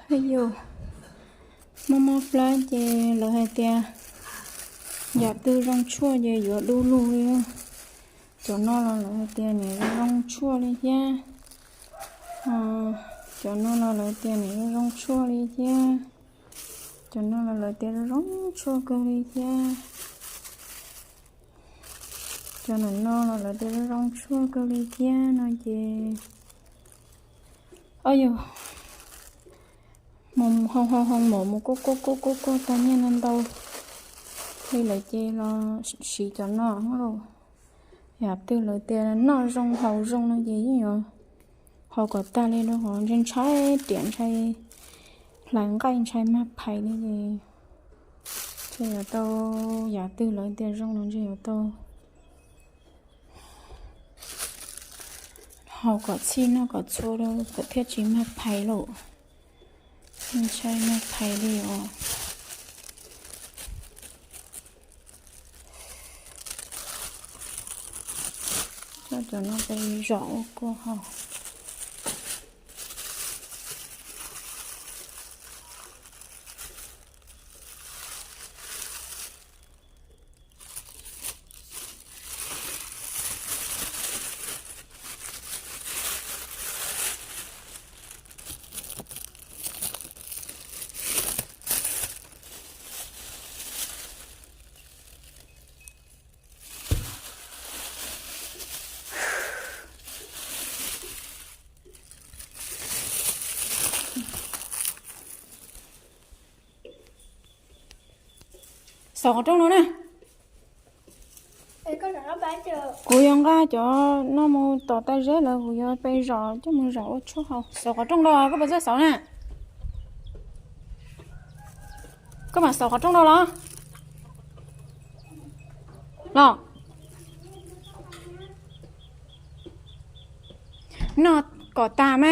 Yus mob mob plab ces lawv hais tias yam twg zoo tshuaj ces yuav dub lug li. Cov no los lawv hais tias nim zoo zoo tshuaj li thiab. Cov no los lawv tias nim zoo zoo tshuaj li thiab. Cov no los lawv tias zoo zoo tshuaj kawg li thiab. Cov no los lawv tias zoo zoo tshuaj kawg li thiab no ces, o yog mus hau hau hau mom mus kuj kuj kuj kuj kuj tag nyiaj no ntau li lawm ces los siv cov no. Yam twg lawv tias noj zoo haus zoo no ces yeej yuav haus kom tag li rau qhov ntshai ntshai riam ntshai hlais nqaij ntshai mag phais li ces, ces yuav tau yam twg lawv tias zoo los ntshe yuav tau haus kom txhij noj kom txhua rau kom thiaj tsis mag phais lauj. Ntshai mag phais li os. Coj cov no pes zom ua kua haus. Xauv qhov rooj no na. Kuv yuav nqa cov no mus tom tag zeb lawm kuv yuav pes zom coj mus zom ua tshuaj haus. Xauv qhov rooj rau, koj puas txawj xauv na? Koj mam xauv qhov rooj rau los? Los. Noj kom tas mas.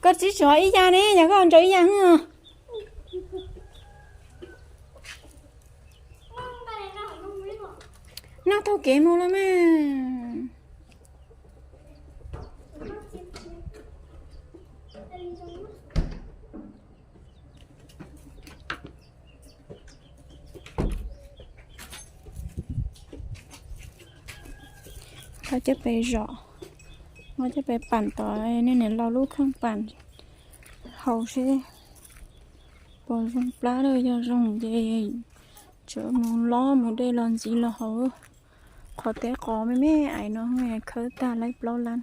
Koj tsis tsuav ib yam ne, yog koj ntsaws ib yam. Noj taug kev mus los mas. Koj coj pes zom, koj coj pes pam tod, nej niam laus lub kheej pam haus seb puas zoo plab lawm, yog zoo ces tsuav mus lob mus de los ntxiv los haus. Qhov teb qos me me ais no khawb tag laib plaub lab.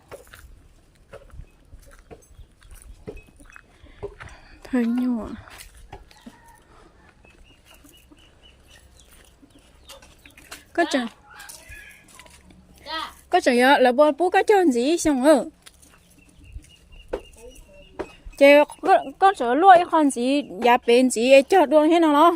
Thawj nyuam. Koj tseem yuav lawv puas pub koj cog ntxiv ib xyoos? Ces koj tseem luaj ib qho ntxiv yav pem ntxiv es cog dua thiab no los?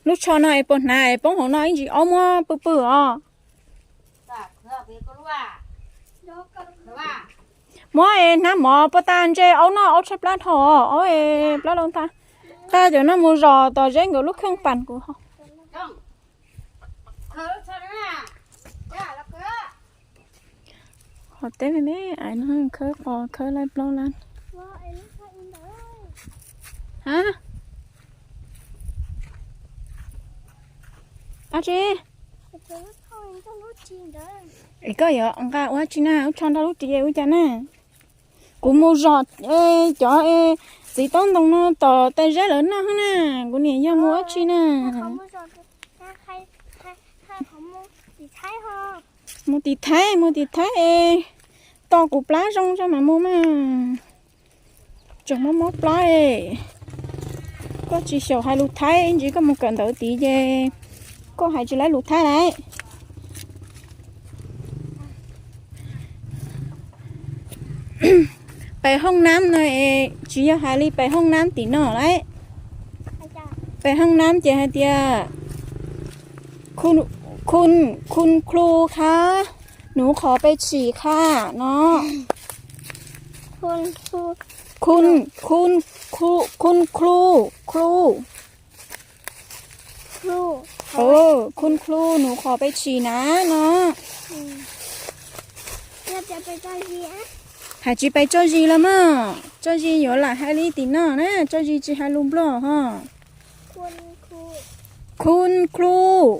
Lub tsho no es puas hnav es poob hauv no ib ntsis aub muab pw pw os. Muab es hnab mov puag ta ntse aub noj aub tshaib plab dhau, aub es plab laus ntag. Nqa cov no mus zom tom Zeb nkawd lub kheej pam kuv. Qhov teb me me ais no khawb qos khawb laib plaub lab. Ha? Ab tsi? Es koj yuav nqa ua tsi na, ua tsho nrog lub ris ua cas na? Kuv mus zom cov txiv taub ntoo no tom Tag Zeb lawv noj na, kuv niam yog mus ua tsi na? Mus tim Thaib, mus tim Thaib es tos kuv plab zoo tso mam mus mas. Tseem mob mob plab es koj tsis xyaum hais lus Thaib, ib ntsis koj mus kawm ntawv tid ces koj hais tsis laib lus Thaib lawm. Pem hoob nab no es tsis yog hais li pem hoob nab tim no lawm. Pem hoob nab ces hais tias คุณ คุณครูคะ หนูขอไปฉี่ค่ะ no. คุณครู คุณ คุณครู คุณครู ครู ครู Ov, khun khlus nws qhov peb tshis na no. Hais tsis pais tso zis los mas, tso zis yuav lam hais li tim no na, tso zis tsis hais lus Nplog ho. Khun khlus,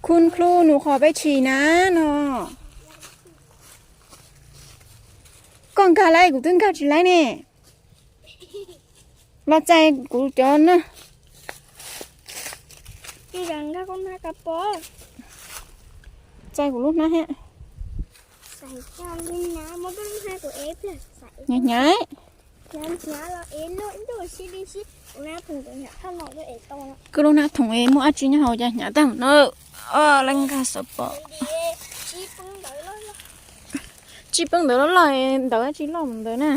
khun khlus nws qhov peb tshis na no. Koj nkag laib, kuv twb nkag tsis laib ne. Los txais kuv cov na. Txais kuv lub hnab thiab. Hnyav hnyav. Kwv lub hnab thoom es muaj dab tsi nyob hauv cas hnyav tag no. Leej nkag xav pom. Tsib peeb ntawd loj loj, ntawd dab tsi loj mus ntawd na.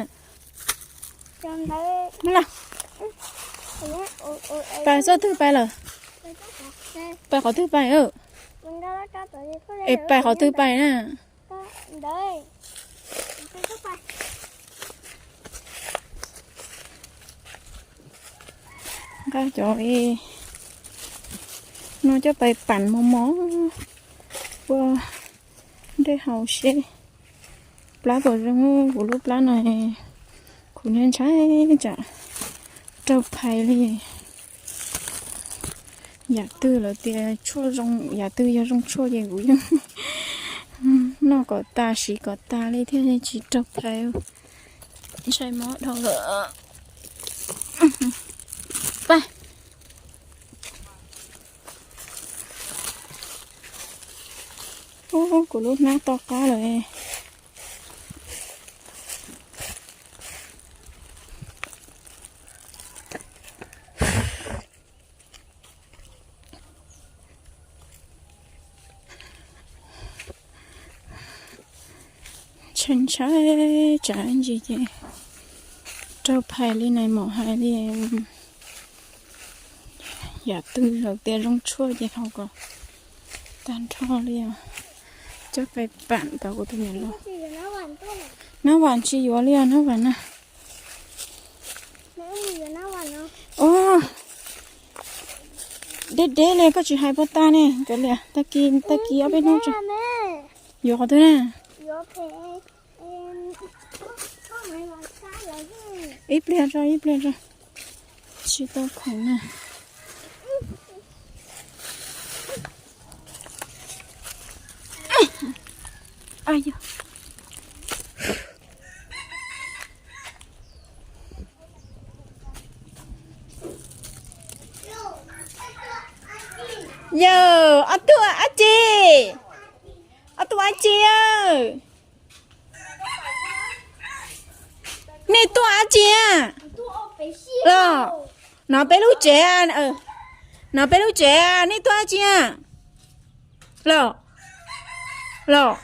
Pais txoj twg pais lawm? Pais qhov twg pais? Es pais qhov twg pais na? Nqa cov no coj pais pam mos mos ua dej haus seb. Plab puas zoo, kuv lub plab no kuv ntshai ntshai tsam raug phais li. Yam twg lawv tias tshuaj zoo, yam twg yog zoo tshuaj ces kuv yeej noj kom tas siv kom tas li thiaj tsis raug phais. Ntshai mob dhau lawm. Pais. Ub, kuv lub hnab to qab lawm. Ntshai ntshai tsam ntsis ces raug phais li nais maum hais li. Yam twg lawv tias zoo tshuaj ces haus kom tag nrho li os. Coj pais pam tau kuv tus niam laus. Nab vam tsis yuav li os, nab vam na. Ub, deb deb li koj tsis hais puas tag ne, cov liam tag kis, tag kis ob peb hnub tso. Yuav qhov twg na? Ib pliag tso, ib pliag tso. Tsis tau khoom na. Yog ob tug dab tsi? Ob tug dab tsi? Nej tuaj dab tsi a? Los, no peb lub tsev, no peb lub tsev, nej tuaj dab tsi a? Los, los,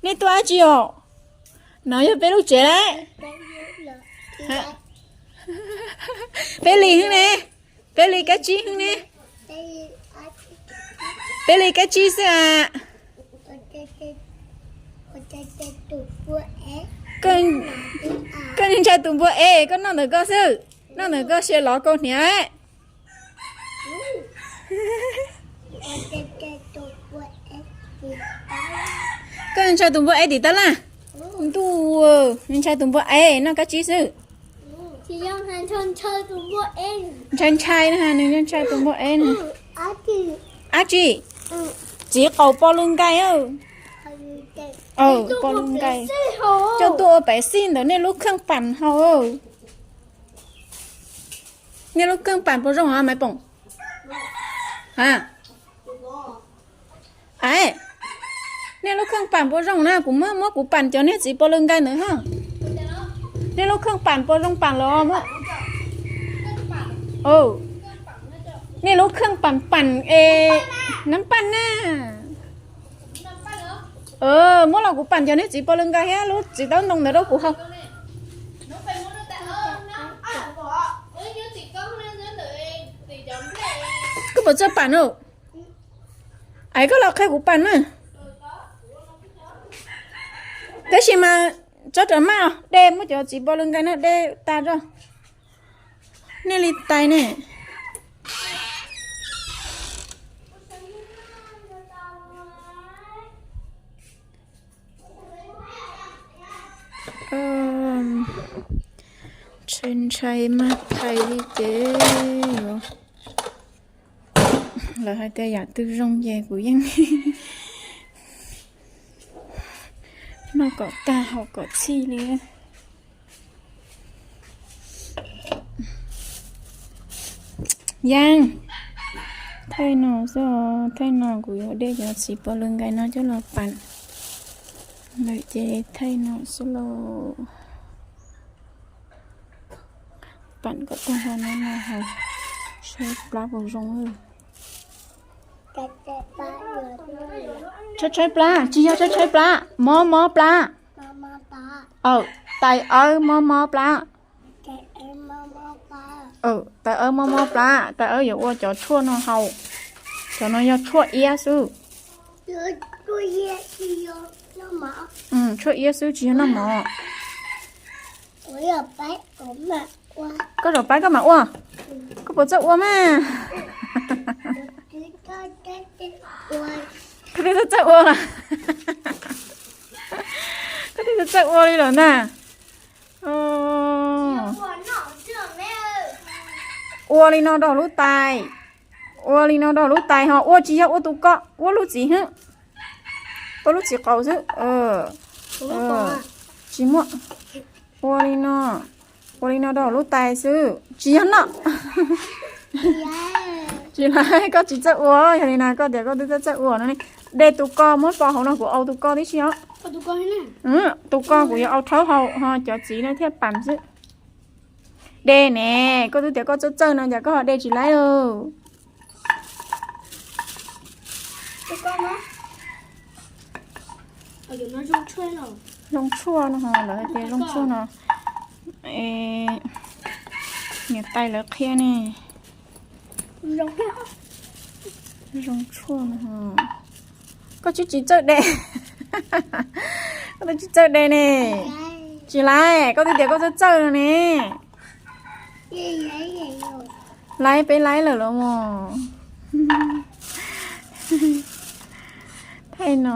nej tuaj dab tsi os? No yog peb lub tsev lauj. Peb li hwb ne, peb li kab tsib hwb ne. Peb li kab tsib xwb a. Koj ntshai tus npua ev, koj noj ntawm koj xwb, noj ntawm koj sia lov kau hniav. Koj ntshai tus npua ev tim tab laj? Ntuj, ntshai tus npua ev, noj kab tsib xwb. Ntshai ntshai na, nws ntshai tus npua ev na. Dab tsi? Txiv qaum pos lws nkais. Pos lws nkais. Coj tuaj ua pem xij ntawm nej lub kheej pam hau. Nej lub kheej pam puas zoo os Maiv Poom? A, nej lub kheej pam puas zoo na, kuv muab, muab kuv pam cov niag txiv pos lws nkais ntawd ho. Nej lub kheej pam puas zoo pam los muab. Nej lub kheej pam pam es nab paj na. Muab los kuv pam cov niag txiv pos lws nkais thiab lub txiv taub ntoo ntawd rau kuv haus. Koj puas txawj pam no? Es koj los qhia kuv pam na. Tab sis mas tsob rau maj os, de muab cov txiv pos lws nkais no de tas tso. Nej li tais ne. Ntshai ntshai mas thaij li ces yuav, lawv hais tias yam twg zoo ces kuv yeej noj kom tag haus kom txhij li. Yeej, thaij no xwb os, thaij no kuv yuav de cov txiv pov lwm nkais no coj los pam lawm ces thaij no xwb lauj. Pam kom tag nrho no no, saib plab puas zoo. Tshaib tshaib plab, tsis yog tshaib tshaib plab, mob mob plab. Aw, tais awb mob mob plab. Tais awb mob mob plab, tais awb yuav ua cov tshuaj no haus. Cov no yog tshuaj iab xwb. Tshuaj iab xwb tsis yog noj mov. Koj zaum pab koj mam ua. Koj puas txawj ua mas? Koj twb txawj txawj ua los? Koj twb txawj txawj ua li los ntag. Ua li no rau lub tais, ua li no rau lub tais ho ua tsis yog ua tus ko, ua lub txiv hwb, ua lub txiv qaub xwb. Tsis muaj, ua li no, ua li no rau lub tais xwb tsis yog noj. Tsis laib, koj tsis txawj ua, yog li na koj tias koj twb txawj txawj ua no ne. De tus ko muab pov hauv no kuv au tus ko tib si os. Tus ko kuv yuav au rhaub hauv ho cov txiv no thiaj pam xwb. De ne, koj twb tias koj txawj txawj no cas koj ho de tsis laib lauj? Zoo tshuaj no, lawv hais tias zoo tshuaj no. Niam tais lawv qhia ne. Zoo tshuaj no. Koj twb tsis txawj de, koj twb tsis txawj de ne. Tsis laib, koj twb tias koj txawj txawj no ne. Laib, peb laib lawm los mas. Thaij no.